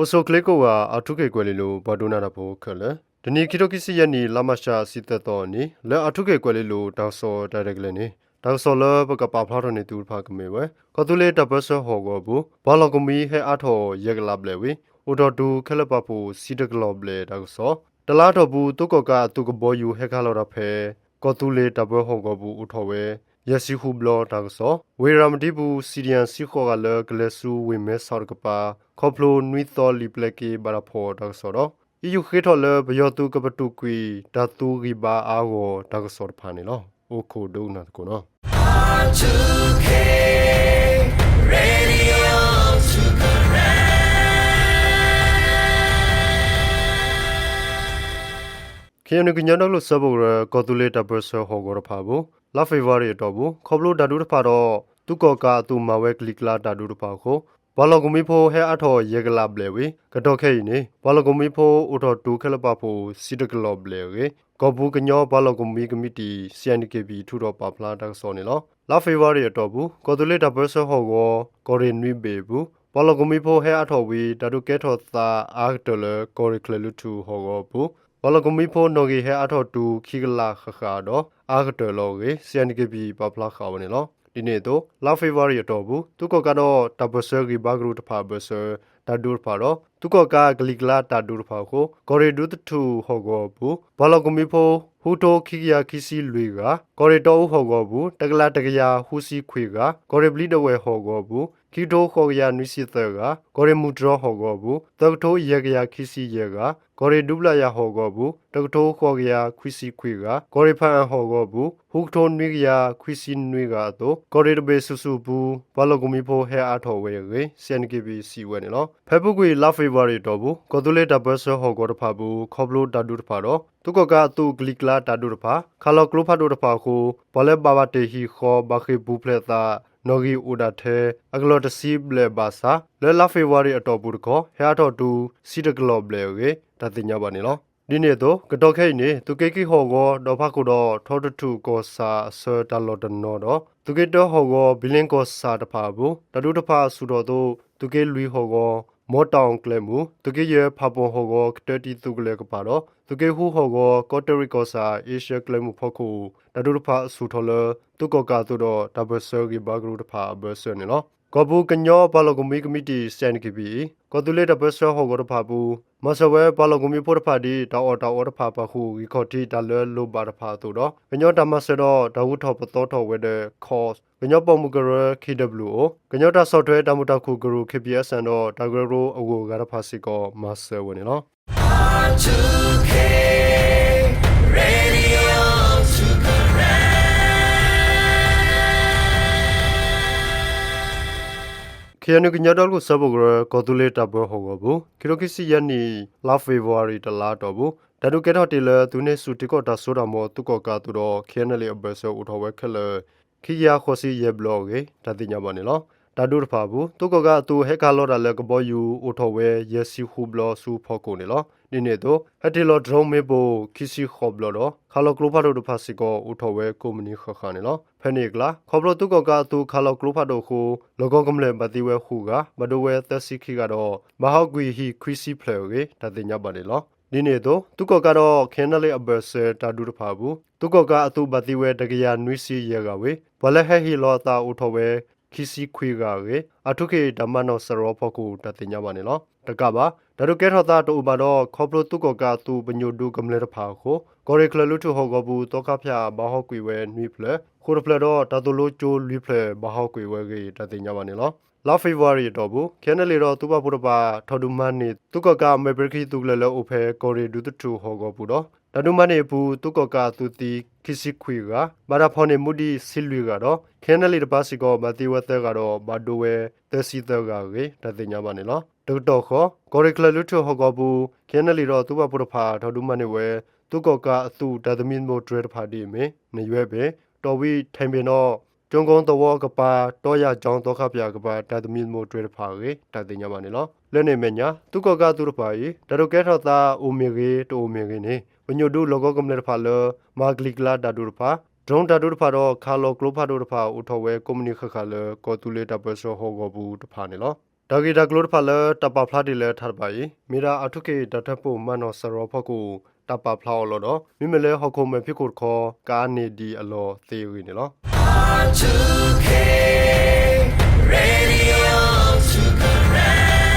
အိၣ်ဆူၣ်ချ့ကိးဂၤ အၣ်ထူခ့ၣ်ကွဲၤလ့လိၤ ပှၤဒိကနၣ်တၢ်ဖိခဲလၢာ်, တနံၤခံထိခံဆံယဲၢ်နံၣ် လါမးရှး တဆံသၢသီအနံၤ လၢအၣ်ထူခ့ၣ်ကွဲၤလ့လိၤ တၢ်ကစီၣ်တၢ်ရဲၣ်တၢ်ကျဲၤန့ၣ် တၢ်ကစီၣ်လၢပကပာ်ဖျါထီၣ်န့ၢ်သုတဖၣ်ကမ့ၢ်ဝဲ ကီၢ်သူလ့ၤတၢ်ပၢဆှၢဟီၣ်ကဝီၤအပူၤ ပှၤလီၢ်ကမှံဟဲအါထီၣ်ယဲၢ်ကလးဘျဲၣ်ဝံၤ အိၣ်ထီၣ်တုၤခဲလၢာ်ပာ်ဖှိၣ် ဆံတကလီၢ်ဘျဲၣ်တၢ်ကစီၣ်, တလါအတီၢ်ပူၤ သုးကီၣ်ကးအသုးကဘီယူၤဟဲခးလီၤတၢ်ဖဲ ကီၢ်သူလ့ၤတၢ်ပၢဟီၣ်ကဝီၤပူၤအိၣ်ထီၣ်ဝဲ ယဲၢ်ဆံဃုဘျီတၢ်ကစီၣ်, ဝ့ၢ်ရၤမတံပူၤ စံၣ်ဒံၣ်ယၣ် ဆံဃိးဂၤလၢကလဲၤဆူဝ့ၢ်မဲဆီးတကပၤ ခီဖျိနွံသီလံာ်ပျဲက့ၤဘၣ်တၢ်ဖီၣ်တၢ်ကစီၣ်ဒီး အံၤယူၤဃ့ထီၣ်လၢပယီၤသုးကပတုာ်ကွံာ်တၢ်သူဂံၢ်ဘါအါအါဂီၢ်ဂီၢ်တၢ်ကစီၣ်တဖၣ်န့ၣ်လီၤ. အိၣ်ခိးဒိကနၣ်သကိးနီၤ. ခ့ၣ်အဲၣ်ယူၣ်ကညီဒီကလုာ်စၢဖှိၣ်ကရၢ ကီၢ်သူလ့ၤတၢ်ပၢဆှၢဟီၣ်ကဝီၤတဖၣ်အပူၤ လါဖ့ၤဘြူၤအါရံၤအတီၢ်ပူၤ ခီဖျိတၢ်ဒုးတဖၣ်ဒီး သုးကီၣ်ကးအသုးမၤဝဲကလံၤကျါတၢ်ဒုးတဖၣ်အဃိ ပှၤလီၢ်ကမှံဖိဟဲအါထီၣ်ယဲၢ်ကလးဘျဲၣ်ဝံၤ ကတီၢ်ခဲအံၤန့ၣ် ပှၤလီၢ်ကမှံဖိအိၣ်ထီၣ်တုၤခဲလၢာ်ပာ်ဖှိၣ် ဆံတကလီၢ်ဘျဲၣ်အဂ့ၢ် ကီၢ်ပူၤကညီပှၤလီၢ်ကမှံကမံးတံာ် စီၣ်အဲၣ်နံၣ်က့ပံၣ် ထုးထီၣ်ပာ်ဖျါတၢ်ကစီၣ်န့ၣ်လီၤ. လါဖ့ၤဘြူၤအါရံၤအတီၢ်ပူၤ ကီၢ်သူလ့ၤတၢ်ပၢဆှၢဟီၣ်ကဝီၤ ကီၢ်ရ့ၣ်နွံဘ့ၣ်အပူၤ ပှၤလီၢ်ကမှံဖိဟဲအါထီၣ်ဝံၤ တၢ်ဒုးကဲထီၣ်သးအါကတၢၢ်လၢ ကီၢ်ရ့ၣ်ချၢၣ်လွံၢ်ထူၣ်ဟီၣ်ကဝီၤအပူၤ ပှၤလီၢ်ကမှံဖိနီၣ်ဂံၢ်ဟဲအါထီၣ်တုၤခံကလးဃၣ်ဃၣ်ဒီး အါကတၢၢ်လီၤအဂ့ၢ် စီၣ်အဲၣ်နံၣ်က့ပံၣ်ပာ်ဖျါဃာ်ဝဲန့ၣ်လီၤ. ဒ်န့ၣ်အသိး လါဖ့ၤဘြူၤအါရံၤအတီၢ်ပူၤ သုးကီၣ်ကးဒီးတၢ်ပၢဆှၢဂံၢ်ဘါကရူၢ်တဖၣ်အဘၢၣ်စၢၤ တၢ်ဒုးတဖၣ်ဒီး သုးကီၣ်ကးကလံၤကျါတၢ်ဒုးတဖၣ်အဃိ ကီၢ်ရ့ၣ်ဒူသထူၣ်ဟီၣ်ကဝီၤအပူၤ ပှၤလီၢ်ကမှံဖိ ဃုကထိခံကယၤခံဆံလွံၢ်ဂၤ, ကီၢ်ရ့ၣ်တီအူဟီၣ်ကဝီၤအပူၤ တကလးတကယၤဃုဆံခွံဂၤ, ကီၢ်ရ့ၣ်ဘျံးဒဝဲၢ်ဟီၣ်ကဝီၤအပူၤ ခံကထိဃိးကယၤနွံဆံသၢဂၤ, ကီၢ်ရ့ၣ်မုၢ်တြီၢ်ဟီၣ်ကဝီၤအပူၤ သၢကထိယဲၢ်ကယၤခံဆံယဲၢ်ဂၤ, ကီၢ်ရ့ၣ်ဒူဘျးယၣ်ဟီၣ်ကဝီၤအပူၤ တကထိဃိးကယၤခွံဆံခွံဂၤ, ကီၢ်ရ့ၣ်ဖၣ်အၣ်ဟီၣ်ကဝီၤအပူၤ ဃုကထိနွံကယၤခွံဆံနွံဂၤအသိး ကီၢ်ရ့ၣ်တဘ့ၣ်စုာ်စုာ်အပူၤ ပှၤလီၢ်ကမှံဖိဟဲအါထီၣ်ဝဲအဂ့ၢ် စီၣ်အဲၣ်နံၣ်က့ပံၣ်စံးဝဲန့ၣ်လီၤ. ဖဲအပူၤကွံာ် လါဖ့ၤဘြူၤအါရံၤအတီၢ်ပူၤ ကီၢ်သူလ့ၤတၢ်ပၢဆှၢဟီၣ်ကဝီၤတဖၣ်အပူၤ ခီဖျိတၢ်ဒုးတဖၣ်ဒီး သုးကီၣ်ကးအသုးကလံၤကျါတၢ်ဒုးတဖၣ် ခးလီၤကျိဖးဒိၣ်တဖၣ်အဃိ ပှၤလၢဘၣ်ဘၣ်တ့ၢ်ဟံၣ်ဃီ ဘၣ်ဃ့ၢ်ပူၤဖျဲးအသး နီၣ်ဂံၢ်အိၣ်ဒၣ်ထဲ အကလီၢ်တဆံဘျဲၣ်ဘၣ်ဆၣ် လၢလါဖ့ၤဘြူၤအါရံၤအတီၢ်ပူၤတခီ ဟဲအါထီၣ်တုၤ ဆံတကလီၢ်ဘျဲၣ်အဂ့ၢ် တၢ်သ့ၣ်ညါဘၣ်န့ၣ်လီၤ. ဒ်န့ၣ်အသိး ကတီၢ်ခဲအံၤန့ၣ် သုးက့ခံဟီၣ်ကဝီၤ ဒီးဖးခိၣ်ဒီး ထီတထူၣ်ကီၢ်ဆၣ်အဆၢတၢ်လီၢ်တနီၤဒီး သုးက့တၢဟီၣ်ကဝီၤ ဘံလ့ကီၢ်ဆၣ်တဖၣ်အပူၤ တၢ်ဒုးတဖၣ်ဆူၣ်ထီၣ်အသိး သုးက့လွံၢ်ဟီၣ်ကဝီၤ မီတၢ်အီၣ်ကျဲမုၢ် သုးက့ယဲၢ်ဖးပီၣ်ဟီၣ်ကဝီၤ ကတၢတံၤသုးကလၢၤကပၤဒီး သုးက့ဃုဟီၣ်ကဝီၤ ကီးတရံးကီၢ်ဆၣ် အ့ရှၢၣ်ကျဲမုၢ်ဖီခိၣ် တၢ်ဒုးတဖၣ်ဆူၣ်ထီၣ်လၢ သုးကီၣ်ကးအသုးဒီးတၢ်ပၢဆှၢဂံၢ်ဘါကရူၢ်တဖၣ်အဘၢၣ်စၢၤန့ၣ်လီၤ. ကီၢ်ပူၤကညီပှၤလီၢ်ကမှံကမံးတံာ် စီၣ်အဲၣ်နံၣ်က့ပံၣ်အံၤ ကီၢ်သူလ့ၤတၢ်ပၢဆှၢဟီၣ်ကဝီၤတဖၣ်အပူၤ မၤစၢၤဝဲပှၤလီၢ်ကမှံဖိတဖၣ်ဒ် တၢ်အီၣ်တၢ်အီတဖၣ်ပာ်ဃုာ် ဂံၢ်ခီၣ်ထံးတၢ်လၢလိၣ်ဘၣ်တဖၣ်အသိးဒီး ကညီတၢ်မၤစၢၤဒီးတၢ်ဂုၤထီၣ်ပသီထီၣ်ဝဲၤဒၢး ခီး ကညီပိာ်မုၣ်ကရၢ ခ့ၣ်ဒဘျုၣ်အိၣ် ကညီတၢ်ဆီၣ်ထွဲတၢ်မုာ်တၢ်ခုၣ်ကရူၢ် ခ့ၣ်ပံၣ်အ့ၣ်စၣ် ဒီးတၢ်ကရၢကရိအဂုၤအဂၤတဖၣ်စ့ၢ်ကီး မၤစၢၤဝဲန့ၣ်လီၤ. ခ့ၣ်အဲၣ်ယူၣ်ကညီဒီကလုာ်စၢဖှိၣ်ကရၢ ကီၢ်သူလ့ၤတၢ်ပၢဟီၣ်ကဝီၤအပူၤ ခံကထိခံဆံယဲၢ်နံၣ် လါဖ့ၤဘြူၤအါရံၤတလါအတီၢ်ပူၤ တၢ်ဒုးကဲထီၣ်တ့ၢ်လၢသုးန့ၢ်ဆူၣ်ထံကီၢ်တၢ်စိတၢ်ကမီၤ သုးကီၣ်ကးအသုးဒီး ခ့ၣ်အဲၣ်ယူၣ်အဘၢၣ်စၢၤအိၣ်ထီၣ်ဝဲခဲလၢာ် ခံကယၤဃိးဆံယဲၢ်ဘျီအဂ့ၢ် တၢ်သ့ၣ်ညါဘၣ်န့ၣ်လီၤ. တၢ်ဒုးတဖၣ်အပူၤ သုးကီၣ်ကးအသုးဟဲခးလီၤတၢ်လၢကဘီယူၤ အိၣ်ထီၣ်ဝဲယဲၢ်ဆံဃုဘျီဆူဖီခိၣ်န့ၣ်လီၤ. ဒ်န့ၣ်အသိး ဟဲတ့ၢ်လီၤတြီမ့ၣ်ပိၢ် ခံဆံဃိးဘျီဒီး ခးလီၤကျိဖးဒိၣ်တဖၣ်စ့ၢ်ကီး အိၣ်ထီၣ်ဝဲကိးမုၢ်နံၤဃၣ်ဃၣ်န့ၣ်လီၤ. ဖဲန့ၣ်အကျါခီဖျိသုးကီၣ်ကးအသုးခးလီၤကျိဖးဒိၣ်အဃိ လီၢ်ကဝီၤကမျၢၢ်ဘၣ်သံဝဲဃုဂၤ ဘၣ်ဒိဝဲသၢဆံခံဂၤဒီး ဘၣ်ဟးကွံာ်ဟံၣ်ခွံဆံဖျၢၣ်အဂ့ၢ် တၢ်သ့ၣ်ညါဘၣ်န့ၣ်လီၤ. ဒ်န့ၣ်အသိး သုးကီၣ်ကးဒီး ခ့ၣ်အဲၣ်ယူၣ် အဘၢၣ်စၢၤတၢ်ဒုးတဖၣ်အပူၤ သုးကီၣ်ကးအသုးဘၣ်သံဝဲတကယၤနွံဆံယဲၢ်ဂၤဝံၤ ပှၤလၢဟဲဟ့ၣ်လီၤအသးအိၣ်ထီၣ်ဝဲ ခံဆံခွံဂၤအဂ့ၢ် အၣ်ထူခ့ၣ်တၢ်မၤနီၣ်စရီဖီခိၣ် တၢ်သ့ၣ်ညါဘၣ်န့ၣ်လီၤ. တကးဘၣ် တၢ်ဒုးကဲထီၣ်သးတအိၣ်ဘၣ်ဒီး ခီဖျိသုးကီၣ်ကးအသုးပညိၣ်ဒုကမျၢၢ်တဖၣ်အဃိ ကီၢ်ရ့ၣ်ချၢၣ်လွံၢ်ထူၣ်ဟီၣ်ကဝီၤပူၤ သီခါဖၠၣ်ဘၣ်ဟးကွံာ်ဝဲနွံဖျၢၣ်, ဃိၣ်တဖျၢၣ်ဒီး တၢ်သိၣ်လိကၠိလွံၢ်ဖျၢၣ် ဘၣ်ဟးကွံာ်ဝဲအဂ့ၢ် တၢ်သ့ၣ်ညါဘၣ်န့ၣ်လီၤ. လါဖ့ၤဘြူၤအါရံၤအတီၢ်ပူၤ ခ့ၣ်အဲၣ်ယူၣ်ဒီးသုးပာ်ဖှိၣ်တဖၣ် ထီၣ်ဒုးမၤန့ၢ် သုးကီၣ်ကးမဲာ်ပြံခံသုးကလၢၤလၢအိၣ်ဖဲ ကီၢ်ရ့ၣ်ဒူသထူၣ်ဟီၣ်ကဝီၤပူၤဒီး တၢ်ဒုးမၤန့ၢ်အပူၤ သုးကီၣ်ကးအသုးသံ ခံဆံခွံဂၤ, ဘၣ်တၢ်ဖီၣ်န့ၢ်မူဒံး ဆံလွံၢ်ဂၤဒီး ခ့ၣ်အဲၣ်ယူၣ်တပၤစ့ၢ်ကီး ဘၣ်သံဝဲသၢဂၤဒီး ဘၣ်ဒိဝဲ သၢဆံသၢဂၤအဂ့ၢ် တၢ်သ့ၣ်ညါဘၣ်န့ၣ်လီၤ. တကတီၢ်ဃီ ကီၢ်ရ့ၣ်ချၢၣ်လွံၢ်ထူၣ်ဟီၣ်ကဝီၤပူၤ ခ့ၣ်အဲၣ်ယူၣ်ဒီးသုးပာ်ဖှိၣ်တဖၣ် ထီၣ်ဒုးမၤန့ၢ်ဝဲ သုးကီၣ်ကးအသုးတၢ်သမံသမိးတြဲၤတဖၣ်ဒ်အမ့ၢ် နယွဲပ့ၣ်, တီၣ်ဝံၣ်ထ့ၣ်ဘ့ၣ်နီၣ်, ကၠိကိသဝီကပၤ တီယၣ်ကၠီသီခါဖၠၣ်ကပၤ တၢ်သမံသမိးတြဲၤတဖၣ်အဂ့ၢ် တၢ်သ့ၣ်ညါဘၣ်န့ၣ်လီၤ. လၢန့ၣ်အမဲာ်ညါ သုးကီၣ်ကးအသုးတဖၣ်အံၤ တၢ်ဒုးကဲထီၣ်သးအိၣ်မ့ၢ်ဂ့ၤ တအိၣ်မ့ၢ်ဂ့ၤန့ၣ် ပညိၣ်ဒုလီၢ်ကဝီၤကမျၢၢ်တဖၣ်လၢ မၤကလံၤကျါတၢ်ဒုးတဖၣ်, drone တၢ်ဒုးတဖၣ်ဒီး ခးလီၤကျိဖးဒိၣ်တဖၣ် အိၣ်ထီၣ်ဝဲကိးမုၢ်နံၤဃၣ်ဃၣ်လၢ ကီၢ်သူလ့ၤတၢ်ပၢဆှၢဟီၣ်ကဝီၤပူၤတဖၣ်န့ၣ်လီၤ. တၢ်ဂ့ၢ်တၢ်ကျိၤတဖၣ်လၢတၢ်ပာ်ဖျါတ့ၢ်လၢထးတဖၣ်အံၤ မ့ၢ်ဒၣ်အၣ်ထူခ့ၣ်တၢ်ထၢဖှိၣ်မၤနီၣ်စရီဖီခိၣ် တၢ်ပာ်ဖျါအီၤလီၤဒီး မ့မ့ၢ်လၢဟီၣ်ခိၣ်မဲာ်ဖံးခိၣ်တခီ ကအါန့ၢ်ဒံးအလီၢ်သ့အဂ့ၢ်န့ၣ်လီၤ.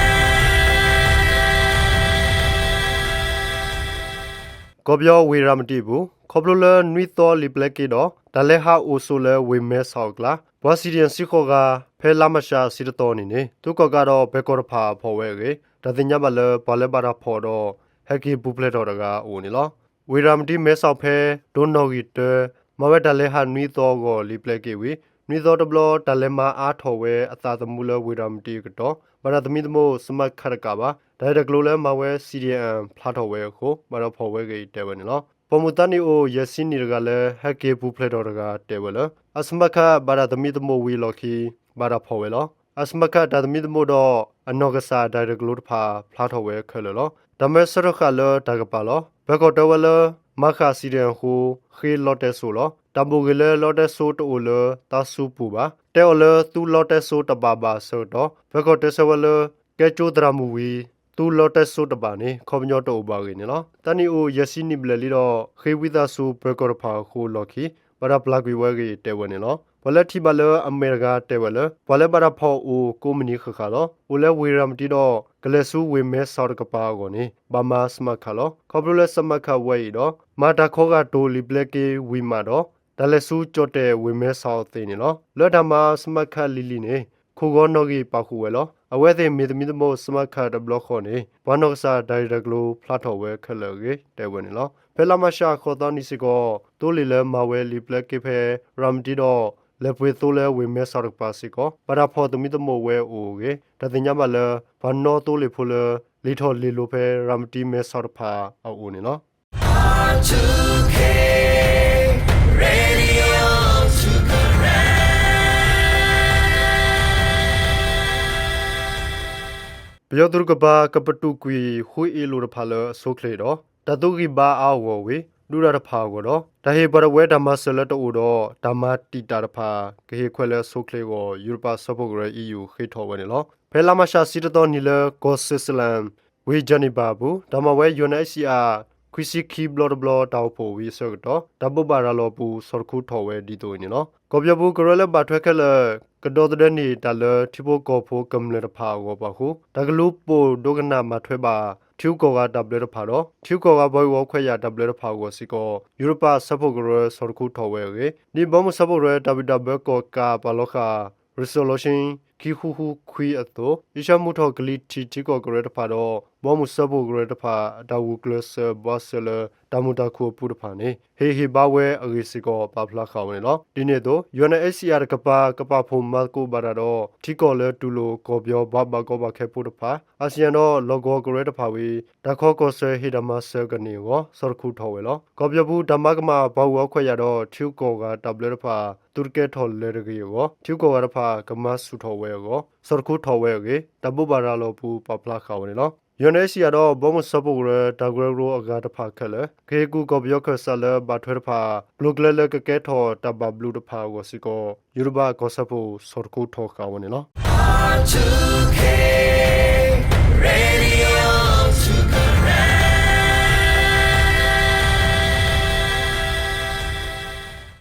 ကီၢ်ပယီၤဝ့ၢ်ရၤမတံအပူၤ ခီဖျိလၢနွံသီလံာ်ပျဲက့ဒီး တၢ်လဲၤဟးအိၣ်ဆိးလၢဝ့ၢ်မဲဆီးအကျါ ပှၤ CDM တဆံဃိးဂၤ ဖဲလါမးရှးတဆံတၢသီနံၤန့ၣ် သုးကီၣ်ကးဒီးပၢၤကီၢ်တဖၣ်ဖီၣ်ဝဲအဂ့ၢ် တၢ်သ့ၣ်ညါဘၣ်လၢပှၤလၢဘၣ်တၢ်ဖီၣ်ဒီး ဟဲက့ၤပူၤဖျဲးထီၣ်တဂၤအအိၣ်န့ၣ်လီၤ. ဝ့ၢ်ရၤမတံမဲဆီးဖဲ တိၢ်နီၣ်ဂံၢ်တၢ မၤဝဲတၢ်လဲၤဟးနွံသီအဂီၢ်လံာ်ပျဲက့ဝံၤ နွံသီတဘျီ တၢ်လဲၤမၤအါထီၣ်ဝဲအသးသမူလၢဝ့ၢ်ရၤမတံအကတီၢ် ဘၣ်တၢ်သမံသမိး စမခ တကးဘၣ် တၢ်ဂ့ၢ်တၢ်ကျိၤလၢမၤဝဲ CDM ဖျါထီၣ်ဝဲအဃိ ဘၣ်တၢ်ဖီၣ်ဝဲအဂ့ၢ်တဲဝဲန့ၣ်လီၤ. ပိာ်မုၣ်သးနံၣ်အိၣ်ယဲၢ်ဆံနံၣ်တဂၤလၢ ဟဲက့ၤပူၤဖျဲးထီၣ်တဂၤတဲဝဲလၢ အစမခ ဘၣ်တၢ်သမံသမိးဝံၤအလီၢ်ခံ ဘၣ်တၢ်ဖီၣ်ဝဲလီၤ. အစမခ တၢ်သမံသမိးဒီး အနီၢ်ကစၢ်တၢ်ဂ့ၢ်တၢ်ကျိၤတဖၣ် ဖျါထီၣ်ဝဲခဲလၢာ်လီၤ. တၢ်မၢဆၢထၢၣ်ဃာ်လၢတၢ်ကပၤလီၤ. ပၢၤကီၢ်တဲဝဲလၢ မၤဃၣ် CDM အဃိ ဃ့လီတဲစိလီၤ. တၢ်ဘိၣ်ဂ့ၢ်လၢလီတဲစိတအိၣ်လၢသးစူၤပူၤဘၣ်. တဲအီၤလၢသူလီတဲစိတဘၣ်ဘၣ်အဆၢကတီၢ် ပၢၤကီၢ်တဲဆၢဝဲလၢ ကဲကၠိသရၣ်မုၣ်ဝံၤ သူလီတဲစိတဘၣ်န့ၣ် ခီပညီတအိၣ်ဘၣ်အဂ့ၢ်န့ၣ်လီၤ. သးနံၣ်အိၣ်ယဲၢ်ဆံနံၣ်ဘျဲၣ်လံဒီး ဃ့ဝံသးစူၤပၢၤကီၢ်တဖၣ်အဃိအလီၢ်ခံ ဘၣ်တၢ်ပျၢ်ကွံာ်ဝဲအဂ့ၢ်တဲဝဲန့ၣ်လီၤ. ပှၤလၢထံၣ်ဘၣ်လၢအမဲာ်တဂၤတဲဝဲလၢ ပှၤလၢဘၣ်တၢ်ဖီၣ်အိၣ်ကိးမုၢ်နံၤဃၣ်ဃၣ်လီၤ. အိၣ်လၢဝ့ၢ်ရၤမတံဒီး ကလဲၤဆူဝ့ၢ်မဲဆီးတကပၤအဂီၢ်န့ၣ် ဘၣ်မၤစမခ လီၤ. ခီဖျိလၢစမခ ဝဲအံၤဒီး မၤတၢ်ခီဂာ်တိၢ်လံာ်ပျဲက့ဝံၤမးဒီး တၢ်လဲၤဆူကၠီၣ်တဲၣ်ဝ့ၢ်မဲဆီးအသ့န့ၣ်လီၤ. လၢတၢ်မၤစမခ လံၤလံၤန့ၣ် ခိၣ်ဂီၤနီၣ်ဂံၢ်ပာ်ဃုာ်ဝဲလီၤ. အဝဲသ့ၣ်မ့ၢ်သမံသမိးစမခ တဘျီဃီန့ၣ် ပှၤနီၢ်ကစၢ်တၢ်ဂ့ၢ်တၢ်ကျိၤဖျါထီၣ်ဝဲခဲလၢာ်အဂ့ၢ်တဲဝဲန့ၣ်လီၤ. ဖဲလါမးရှးဃိးသီနံၤစ့ၢ်ကီး သိလ့ၣ်လၢမၤဝဲလံာ်ပျဲက့ဖဲ ရၤမတံဒီး လဲၤပှ့ၤသိလၢဝ့ၢ်မဲဆီးတကပၤစ့ၢ်ကီး ဘၣ်တၢ်ဖီၣ်သမံသမိးဝဲအအိၣ်အဂ့ၢ် တၢ်သ့ၣ်ညါဘၣ်လၢ ပှၤနီၣ်သိလ့ၣ်ဖိလၢ လံာ်ထီၣ်လံာ်လိၤဖဲရၤမတံမဲဆီးတကပၤအအိၣ်န့ၣ်လီၤ. ပယီၤသုးတကပၤ ကပတုာ်ကွံာ် ဃုအ့ၣ်လိာ်တဖၣ်လၢအဆိချ့ဒီး တၢ်သူဂံၢ်ဘါအါအဂီၢ်ဝံၤ ဒုးတၢ်တဖၣ်အဂီၢ်ဒီး တၢ်ဟ့ၣ်ပှၤတဝၢတၢ်မၤစၢၤလၢတအိၣ်ဒီး တၢ်မၤတံာ်တာ်တဖၣ် ကဟ့ၣ်ခွဲးလၢအဆိချ့အဂီၢ် ယူရပၤစၢဖှိၣ်ကရၢ EU ဃ့ထီၣ်ဝဲန့ၣ်လီၤ. ဖဲလါမးရှးတဆံတၢသီနံၤလၢ ကီၢ်စံၣ်စလၣ် ဝ့ၢ် Geneva အပူၤ တၢ်မၤဝဲ UNHCR ခွံဆံခံဘျီတဘျီတၢ်အိၣ်ဖှိၣ်ဝံၤအဆၢကတီၢ် တၢ်ဘိးဘၣ်ရၤလီၤအပူၤ ဆီၣ်တခူထီၣ်ဝဲဒ်သိးအံၤန့ၣ်လီၤ. ကီၢ်ပယီၤပူၤကရၢလၢဘၣ်ထွဲခဲလၢာ် ကဒီသဒၢန့ၢ်တၢ်လၢထံဖိကီၢ်ဖိကမျၢၢ်တဖၣ်အဂီၢ်ပာ်ဃုာ် တၢ်ကလူၤပိာ်ဒိကနၣ်မၤထွဲဘၣ် ထံဂုၤကီၢ်ဂၤတၢ်ဘျၢတဖၣ်ဒီး ထံဂုၤကီၢ်ဂၤပှၤဂ့ၢ်ဝီခွဲးယာ်တၢ်ဘျၢတဖၣ်အဂီၢ်စ့ၢ်ကီး ယူရပၤစၢဖှိၣ်ကရၢ ဆီၣ်တခူထီၣ်ဝဲအဂ့ၢ် ဒ်ဘီမုၢ်စၢဖှိၣ်ကရၢတၢ်ဘံၣ်တၢ်ဘၢကီၣ်ကးပာ်လီၤဃာ် resolution ခံဃုဃုခွံအသိး အ့ရှၢၣ်မုၢ်ထီၣ်ကလံၤထံးထံကီၢ်ကရၢတဖၣ်ဒီး ဘီမုၢ်စၢဖှိၣ်ကရၢတဖၣ် အတၢ်ဂုာ်ကျဲးစၢးဘှါစၢၤလၢတၢ်မုာ်တၢ်ခုၣ်အပူၤတဖၣ်န့ၣ် ဟ့ၣ်ဂံၢ်ဟ့ၣ်ဘါဝဲအဂ့ၢ်စ့ၢ်ကီး ပာ်ဖျါဃာ်ဝဲန့ၣ်လီၤ. ဒ်န့ၣ်အသိး UNHCR တကပၤ ကပာ်ဖှိၣ်မၤသကိးဘၣ်တၢ်ဒီး ထံကီၢ်လၢတူၢ်လိာ်ကီၢ်ပယီၤဘၣ်ဘၣ်ကီဘၣ်ခဲဖိတဖၣ် ASEAN ဒီးလီၢ်ကဝီၤကရၢတဖၣ်ဝံၤ တၢ်ခီကီၢ်ဆၢဟ့ၣ်တၢ်မၤစၢၤကန့ၢ်အဂီၢ် ဆီၣ်တခူထီၣ်ဝဲလီၤ. ကီၢ်ပယီၤပူၤ တၢ်မၤကမၣ်ပှၤဂ့ၢ်ဝီခွဲးယာ်ဒီး ထံဂုၤကီၢ်ဂၤတၢ်ဘျၢတဖၣ် သုတကဲထီၣ်လၢၤတဂ့ၤအဂီၢ် ထံဂုၤကီၢ်ဂၤတဖၣ် ကမၤဆူၣ်ထီၣ်ဝဲအဂီၢ် ဆီၣ်တခူထီၣ်ဝဲအဂ့ၢ် တၢ်ဘိးဘၣ်ရၤလီၤအပူၤ ပာ်ဖျါဃာ်ဝဲန့ၣ်လီၤ. UNHCR ဒီး ဘီမုၢ်စၢဖှိၣ်ကရၢ တၢ်ကရၢကရိအဂၤတဖၣ်ခဲလၢာ် ကဟ့ၣ်ကူၣ်ကီၢ်ပယီၤခၢၣ်စးလၢဘၣ်ထွဲတဖၣ် ကျိၤကျဲလၢကကဲထီၣ်တၢ်ဘၣ်ဘျုးတဖၣ်အဂီၢ်စ့ၢ်ကီး ယူရပၤကီၢ်စၢဖှိၣ် ဆီၣ်တခူထီၣ်ဃာ်ဝဲန့ၣ်လီၤ.